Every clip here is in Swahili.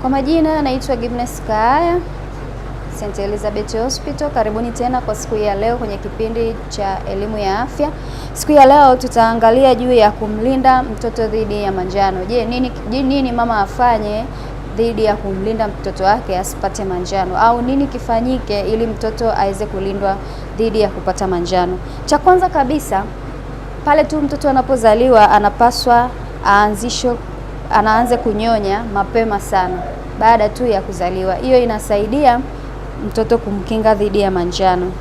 Kwa majina naitwa Givness Kaaya, St. Elizabeth Hospital. Karibuni tena kwa siku ya leo kwenye kipindi cha elimu ya afya. Siku ya leo tutaangalia juu ya kumlinda mtoto dhidi ya manjano. Je, nini mama afanye dhidi ya kumlinda mtoto wake asipate manjano, au nini kifanyike ili mtoto aweze kulindwa dhidi ya kupata manjano? Cha kwanza kabisa, pale tu mtoto anapozaliwa anapaswa aanzishwe anaanze kunyonya mapema sana baada tu ya kuzaliwa. Hiyo inasaidia mtoto kumkinga dhidi ya manjano.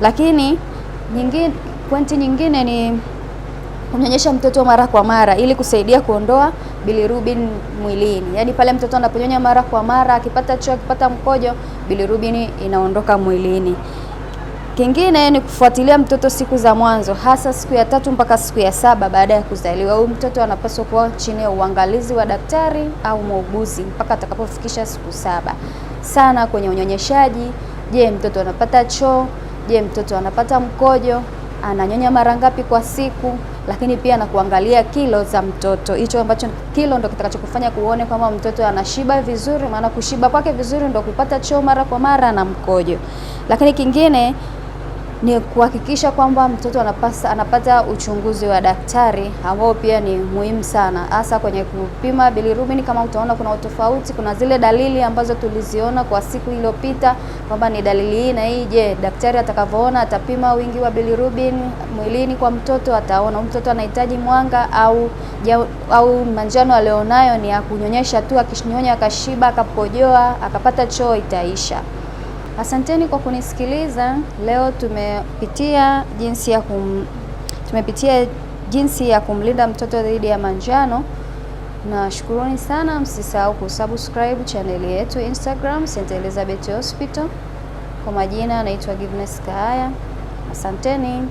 Lakini nyingine, pointi nyingine ni kumnyonyesha mtoto mara kwa mara ili kusaidia kuondoa bilirubin mwilini. Yaani pale mtoto anaponyonya mara kwa mara, akipata choo, akipata mkojo, bilirubin inaondoka mwilini. Kingine ni kufuatilia mtoto siku za mwanzo, hasa siku ya 3 mpaka siku ya 7 baada ya kuzaliwa. Huyu mtoto anapaswa kuwa chini ya uangalizi wa daktari au muuguzi mpaka atakapofikisha siku 7. Sana kwenye unyonyeshaji. Je, mtoto anapata choo? Je, mtoto anapata mkojo? Ananyonya mara ngapi kwa siku? Lakini pia na kuangalia kilo za mtoto. Hicho ambacho kilo ndo kitakachokufanya kuone kama mtoto anashiba vizuri, maana kushiba kwake vizuri ndo kupata choo mara kwa mara na mkojo. Lakini kingine ni kuhakikisha kwamba mtoto anapata uchunguzi wa daktari ambao pia ni muhimu sana, hasa kwenye kupima bilirubin. Kama utaona kuna utofauti, kuna zile dalili ambazo tuliziona kwa siku iliyopita kwamba ni dalili hii na hii. Je, daktari atakavyoona atapima wingi wa bilirubin mwilini kwa mtoto, ataona mtoto anahitaji mwanga au manjano alionayo ni ya kunyonyesha tu, akishinyonya akashiba akakojoa akapata choo itaisha. Asanteni kwa kunisikiliza. Leo tumepitia jinsi ya kumlinda mtoto dhidi ya manjano. Na shukuruni sana, msisahau kusubscribe channel yetu Instagram St. Elizabeth Hospital. Kwa majina naitwa Givness Kaaya. Asanteni.